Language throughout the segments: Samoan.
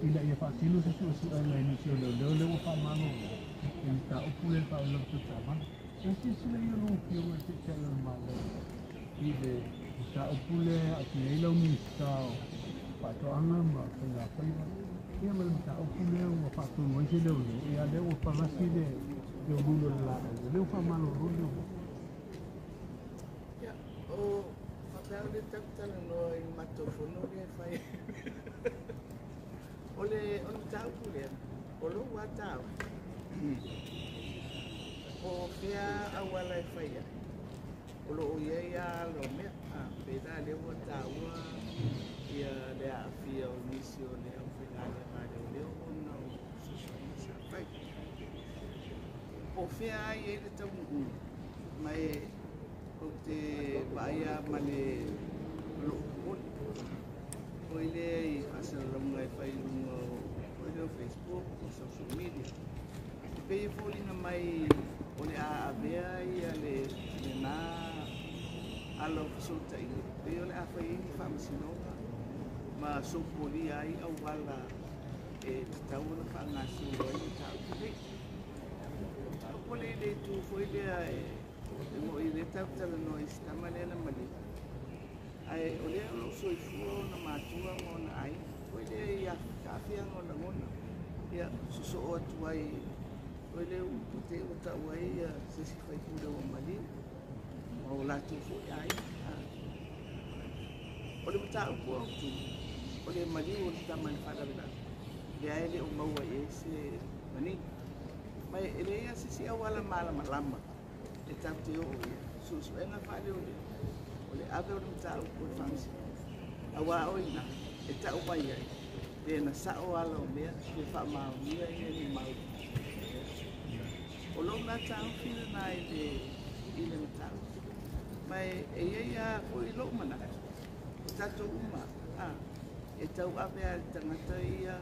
Ina ia faatino se suesuega i nisi o leoleo lea ua faamalolo i mataupu lea e faalavelave tau taavale. E silasila ia lau Afioga i le Taitai o le Malo i le mataupu lea e aafia ai lau Minisita o Faatoaga ma Faiga Faiva, ia ma le mataupu lea ua faatonu ai se leoleo, ia lea ua palasi le uluulu o le laau, o lea ua faamalolo le leoleo. Ia, o faapea o le tautala i le matou fono lea e fai. O le mataupu lea, o lou atau, o fea auala e fai ai, o loo iai ala o mea, pe la lea ua taua ia le aafia o nisi o le aufaigaluega a leoleo ona o susuga sa fai. Po o fea ai ai le taunuuga, ma e ou te vaaia ma le lou popole. O lea i faasalalauga e fai i luga o lea o Facebook, o social media. E pei e foliga mai o le a avea ia le lena ala o fesootaiga, pei o le a fai ai ni faamasinoga ma sopolia ai auala e tatau ona faagasolo ai mataupu nei. O le le tu foi lea e moi le tautalanoa i si tama lea na maliu. Ae o lea o loo soifua ona matua ma ona aiga. Foi lea i aafiaga o lagona. Ia sosoo atu ai o lea ua te ua tau ai ia se isi faipule ua maliu ma o latou foi aiga. O le mataupu autu, o le maliu o le tama i le faalavelave, lea e le o maua i ai se manino. Ma e leai se isi auala malamalama e tatou te oo i ai. Suesuega faaleoleo, o le ave o le mataupu o le faamasinoga. Aua o ina e tau mai ai, pe na sao ala o mea, pe faamaonia ia ni mau. O lou na taofi lena i le mataupu. Ma e iai lava foi lou manatu, o tatou uma, e tau ave lava i le tagata ia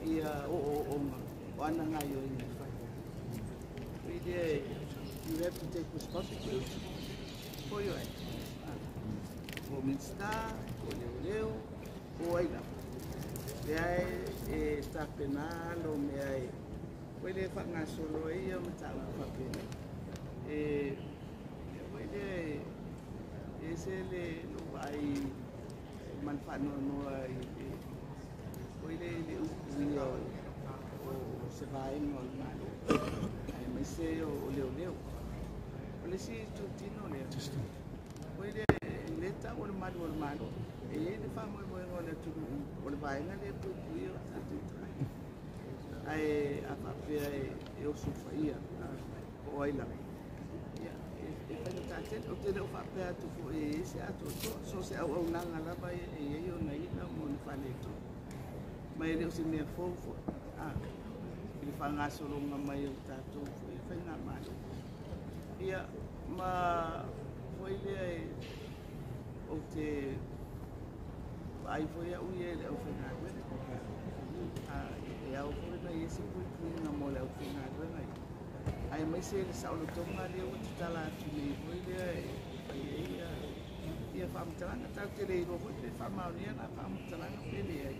ia ooooga o ana gaioiga e fai. Foi lea, you have to take responsibility for your actions. O Minista, o leoleo, o ai lava. Lea e tapena alo mea e foi lea faagasolo ai ia mataupu faapena. E foi lea e ese le lou vaai ma le faanoanoa i le foi lea i le upu ia o se vaega o le Malo, aemaise o leoleo. O le isi itutino lea, foi lea le tau o le malu o le Malo. E iai le faamoemoega o le atunuu o le vaega lea e puipuia o tatou tagata. Ae a faapea e osofaia po o ai lava, ia e faigata tele. Ou te le o faapea atu foi e iai se atoatoa, so o se auaunaga lava e iai ona ila ma ona faaletonu. Ma e le o se mea fou foi i le faagasologa mai o tatou foi faigamalo. Ia ma foi lea ou te vaai foi au ia i le aufaigaluega. E ao foi na iai se puipuiga mo le aufaigaluega ia. Aemaise le saolotoga lea ua tatala atu nei foi lea e fai ai ia faamatalaga. Tatou te le iloa foi pe faamaonia na faamatalaga pe leai.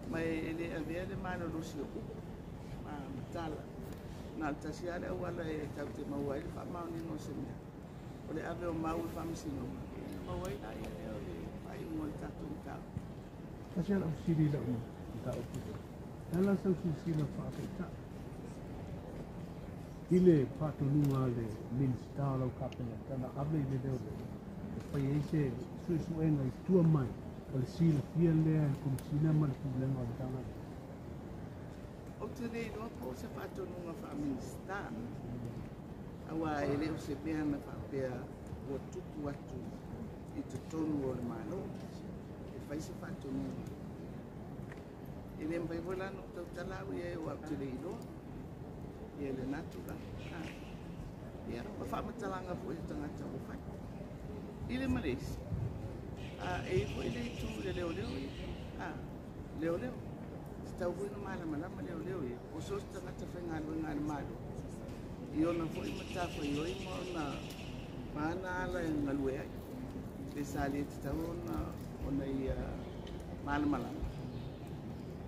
Ma e le avea le malolosi o upu ma tala. Na o le tasi lava le auala e tatou te maua ai le faamaoniga o se mea. O le ave o mau i le faamasinoga, ona maua ai laia lea o le faaiuga o le tatou mataupu. Tasi lava lau fesili i lau mataupu lea. E ala sau silasila faataitai i le faatonuga a le Minisita o lau Kapeneta na ave i le leoleo e fai ai se suesuega i tua mai o le silafia lea e le Komesina ma le Pulega o le Matagaluega. Ou te le iloa po o se faatonuga faa-Minisita, aua e le o se mea na faapea ua tupu atu i totonu o le Malo e fai se faatonuga. E le mafai foi la ona ou tautala au i ai aua ou te le iloa ia lena tulaga. Ia, ma faamatalaga foi a tagata ua fai. I le ma le isi, e i ai foi le itu i le leoleo ia. Leoleo. E tatau foi ona malamalama leoleo ia. O so o se tagata faigaluega a le Malo, i ona foi matafaioi ma ona ma ana ala e galue ai. Pe sa le tatau ona ia malamalama.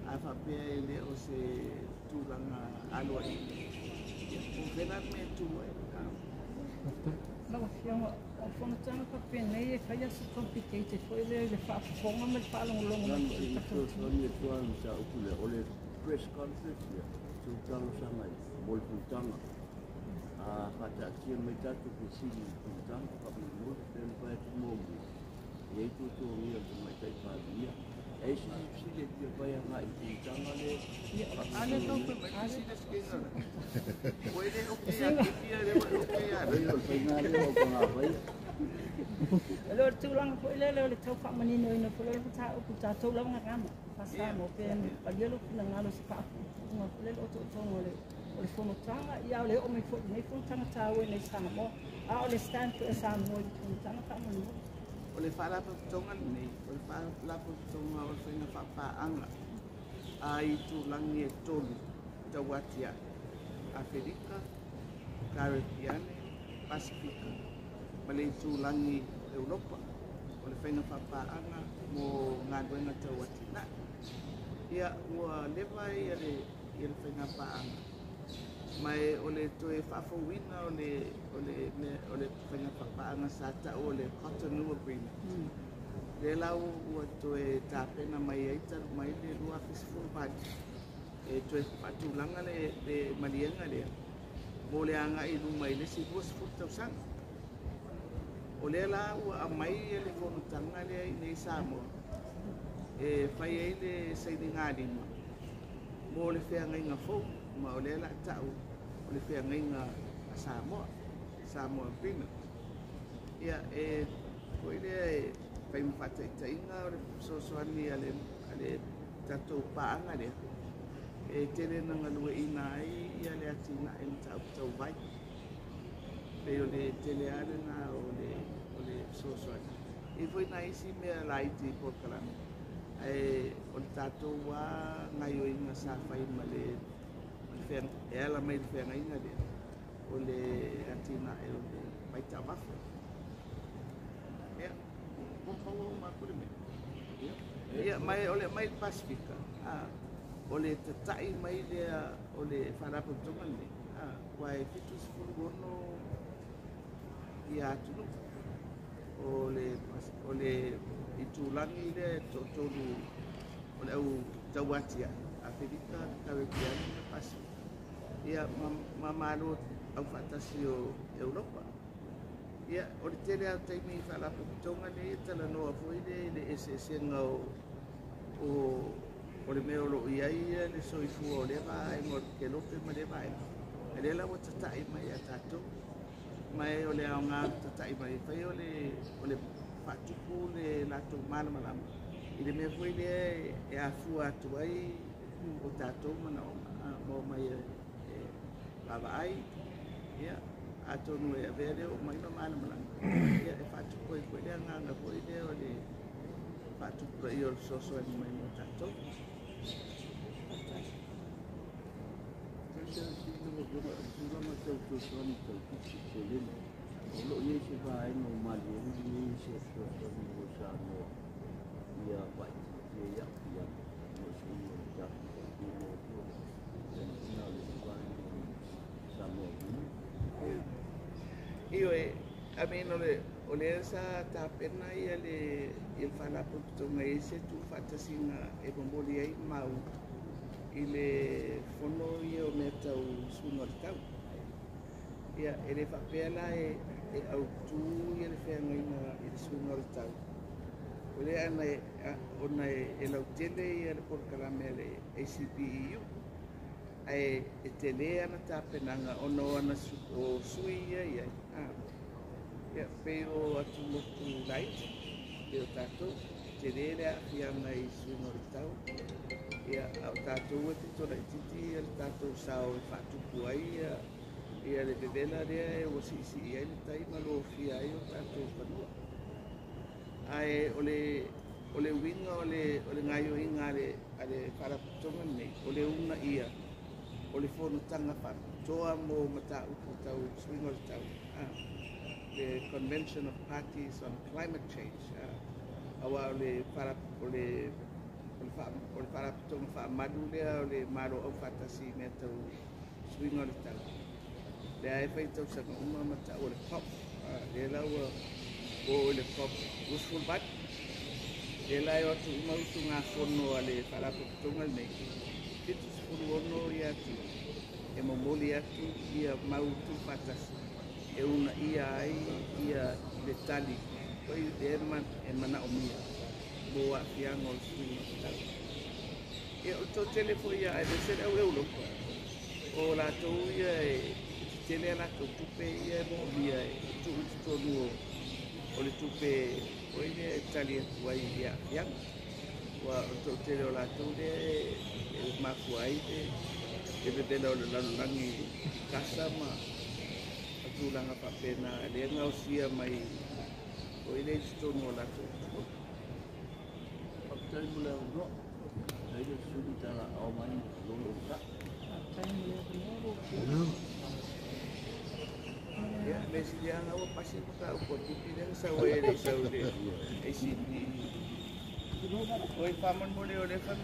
A faapea e le o se tulaga aloaia, ia, po o fea la le mea e tu ai? Lau Afioga, o fonotaga faapenei e fai lava si complicated foi lea i le faafofoga ma le faalogologo mai Nanu foi i i le tatou atunuu. fesoasoani atu lava i le mataupu lea, o le press conference lea, se ua talosaga ai mo le fonotaga. A faataatia mai tatou fesili i le fonotaga faamolemole, pei ona fai atu muamua, e i ai tuatuagia o le Tamaitai Palemia. E i ai se isi fesili e fia fai agai i le fonotaga lea Ia, A lea faagasolo tau nei? fai mai fesili a se keina ua e le e okay ia suiga te ia lea ua e okay ia Ai o le faiga lea o pagafai. O le tulaga foi lele o le tau faamaninoina foi lea o le mataupu tatou lava gagana faa-Samoa pe malie lou finagalo i se faapuupuuga foi lele o otootoga o le fonotaga, ia o le oo mai foi i lenei fonotaga taua i nei Samoa, a o le stand foi a Samoa i le fonotaga faamolemole. O le faalapotopotoga lenei, o le faalapotopotoga o le faiga faapaaga a itulagi e tolu tauatiae: Aferika, Karepiane, Pasifika ma le itulagi Europa, o le faiga faapaaga mo galuega tauatinae. Ia, ua leva ia le faiga paaga, ma o le toe faafouina o le faiga faapaaga sa tau o le Cotonou Agreement. Lea la ua toe tapena mai ai talu mai le 2018 e toe faatulaga le maliega lea mo le agai i luma i le isi 20 tausaga. O lea la ua aumai le fonotaga lea i nei Samoa e fai ai le sainigalima mo le feagaiga fou, ma o lea la tau o le feagaiga a Samoa, Samoa Agreement. Ia, e foi lea e fai ma faataitaiga o le fesoasoani a le tatou paaga lea e tele na galueaiina ai ia le atinae mataupu tau vai. Pei o le tele lava lena o le fesoasoani. E i ai foi nai isi mea laiti i polokalame, ae o le tatou lava gaoioiga sa fai ma le e ala mai i le feagaiga lea, o le atinae o le vaitaavafa. Ia, ua maua uma atu le mea. Ia, ma o le aumai i le Pasefika, o le tatai mai lea o le faalapotopotoga lenei, aua e 76 ia atunuu. O le itulagi lea e toatolu o le au tauatiae, Aferika, Karepiane ma Pasefika, ia ma Malo aufaatasi o Europa. Ia, o le tele lava o taimi i faalapotopotoga nei e talanoa foi lea i le eseesega o le mea o lo o i ai le soifua o lea vaega o le kelope ma lea vaega. A lea la ua tatai mai ia tatou, ma o le aoga tatai mai e fai o le faatupu le latou malamalama i le mea foi lea e afua atu ai o tatou manaoga ma omai e vaavaai. Ia, atonu e avea lea o mai ma malamalama, ia e faatupu ai foi le agaga foi lea o le faatupulaia o le fesoasoani mai mo tatou. Tulaga tau fesoasoani tau tupe seleni, o lo o i ai se vaega o maliega nei se fesoasoani mo Samoa ia faaitiitia ai aafiaga mo suiga o le tau e fia maua atu na o le isi vaega o Samoa Agreement? Ioe, I mean, o lea sa tapena ia le faalapotopotoga e i ai se tuufaatasiga e momoli ai mau i le fono ia o mea tau suiga o le tau. Ia, e le faapea la e autū ia le feagaiga i le suiga o le tau. O lea ona e lautele ia le polokalame a le ACPEU, ae e tele ana tapenaga ona o ana o sui ia i ai. Ia, pei o atumotu laiti, pei o tatou, tele le aafiaga i suiga o le tau. Ia, a o tatou e pito laitiiti ia le tatou sao e faatupu ai ia le vevela lea e ua siisii ai le tai ma lofia ai o tatou fanua. Ae o le uiga o le gaoioiga a le faalapotopotoga lenei, o le uunaia o le fonotaga faapitoa mo mataupu tau suiga o le tau, le Convention of Parties on Climate Change, aua o le o le Faalapotopotoga Faamalu lea o le Malo Aufaatasi i mea tau suiga o le tau. Lea e fai tausaga uma ma ta'u o le COP. Lea la ua o i le COP 28. Lea la e o atu uma usugafono a le Faalapotopotoga lenei, 76 ia atua, e momoli atu ia mau tuufaatasi e uunaia ai ia le tali foi lea e manaomia mo aafiaga o le suiga o le tau. Ia, o le toatele foi ia aemaise le au Europa, o latou ia e tetele a latou tupe ia e moomia e tuu i totonu o le tupe foi lea e tali atu ai i aafiaga. Ua o le toatele o latou lea e mafua ai le vevela o le lalolagi i kasa ma tulaga faapena lea gaosia mai foi lea i totonu o latou. Faafetai mo le avanoa. Ai le sui tala ao mai lolo ta. Faafetai mo le avanoa lau Afioga. Ia, me siliaga ua pasi mataupu a Pipi lea na sau ai e le i sau i le ACP. Oi, faamolemole o lea fai